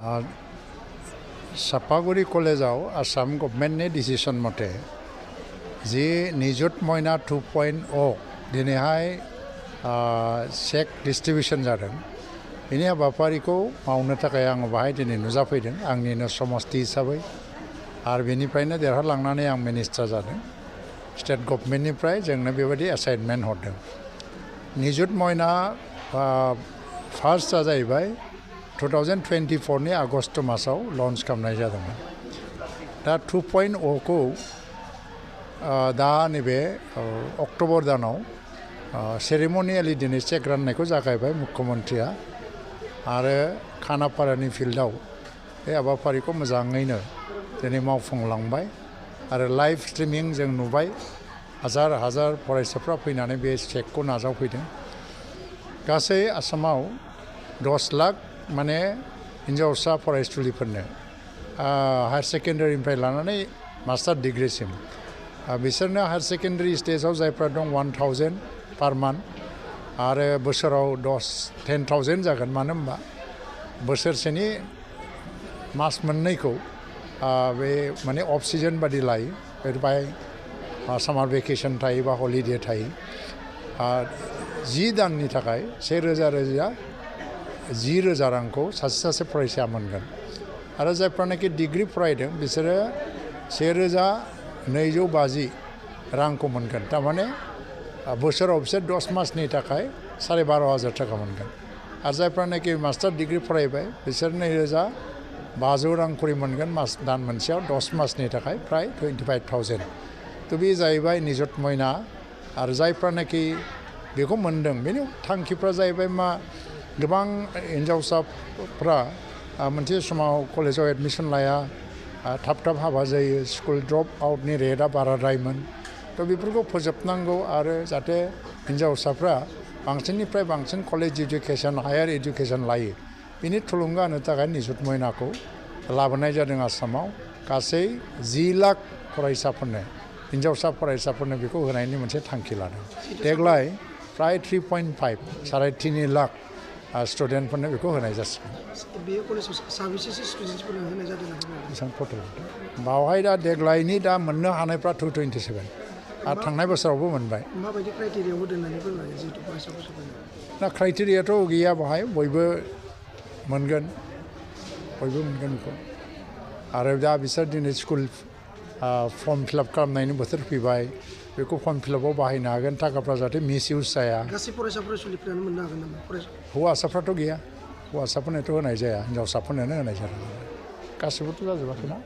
सापागुरि कलेजाव आसाम गभर्नमेन्टनि डिसिसन मथे जि निजुत मयना 2.0 दिनैहाय चेक डिस्ट्रिबिउसन जादों बेनि हाबाफारिखौ मावनो थाखाय आं बाहाय दिनै नुजाफैदों आंनिनो समस्ति हिसाबै आरो बेनिफ्रायनो देरहालांनानै आं मिनिस्टार जादों स्टेट गभर्नमेन्टनिफ्राय जोंनो बेबायदि एसाइनमेन्ट हरदों निजुत मयना फार्स्टआ जाहैबाय 2024 नि आगस्ट मासाव लन्च खालामनाय जादोंमोन दा 2.0 खौ दा नैबे अक्ट'बर दानाव सेरेमनियेलि दिनै चेक राननायखौ जागायबाय मुख्यमन्त्रिया आरो खानापारानि फिल्डआव बे हाबाफारिखौ मोजाङैनो दिनै मावफुंलांबाय आरो लाइभ स्ट्रिमिं जों नुबाय हाजार हाजार फरायसाफ्रा फैनानै बे चेकखौ नाजावफैदों गासै आसामाव 10 लाख माने हिन्जावसा फरायसुलिफोरनो हायार सेकेन्डारिनिफ्राय लानानै मास्टार डिग्रिसिम बिसोरनो हायार सेकेन्डारि स्टेजाव जायफ्रा दं 1000 पार मान्थ आरो बोसोराव 10,000 जागोन मानो होनबा बोसोरसेनि मास मोननैखौ बे माने अफ सिजन बादि लायो बेनिफ्राय सामार भेकेसन थायो बा हलिडे थायो 10 दाननि थाखाय 10,000 रांखौ सासे फरायसाया मोनगोन आरो जायफ्रानाखि डिग्री फरायदों बिसोरो 1,250 रांखौ मोनगोन थारमाने बोसोराव बिसोर 10 मासनि थाखाय 12,500 थाखा मोनगोन आरो जायफ्रानाखि मास्टार डिग्री फरायबाय बिसोर 2,500 रां खरि मोनगोन दान मोनसेयाव 10 मासनि थाखाय फ्राय 25,000 थ' बे जाहैबाय निजुत मयना आरो जायफ्रानाखि बेखौ मोनदों बेनि थांखिफ्रा जाहैबाय मा गोबां हिन्जावसाफ्रा मोनसे समाव कलेजाव एडमिसन लाया थाब हाबा जायो स्कुल ड्रप आउटनि रेटआ बाराद्रायमोन थ' बेफोरखौ फोजोबनांगौ आरो जाहाथे हिन्जावसाफ्रा बांसिननिफ्राय बांसिन कलेज इडुकेसन हायार इडुकेसन लायो बेनि थुलुंगा होनो थाखाय निजुत मयनाखौ लाबोनाय जादों आसामाव गासै 10 लाख फरायसाफोरनो हिन्जावसा फरायसाफोरनो बेखौ होनायनि मोनसे थांखि लादों देग्लाय फ्राय 3.5 3.5 लाख स्टुडेन्टफोरनो बेखौ होनाय जासिगोन बावहाय दा देग्लायनि दा मोननो हानायफ्रा 227 आरो थांनाय बोसोरावबो मोनबाय दा क्राइटेरियाथ' गैया बाहाय बयबो मोनगोन बेखौ आरो दा बिसोर दिनै स्कुल फर्म फिलआप खालामनायनि बोथोर फैबाय बेखौ फर्म फिलआपआव बाहायनो हागोन थाखाफ्रा जाहाथे मिस इउज जाया गासै फरायसाफोरानो मोननो हागोन नामा हौवासाफ्राथ' गैया हौवासाफोरनोथ' होनाय जाया हिन्जावसाफोरनोनो होनाय जादों गासिबोथ' जाजोबाखैना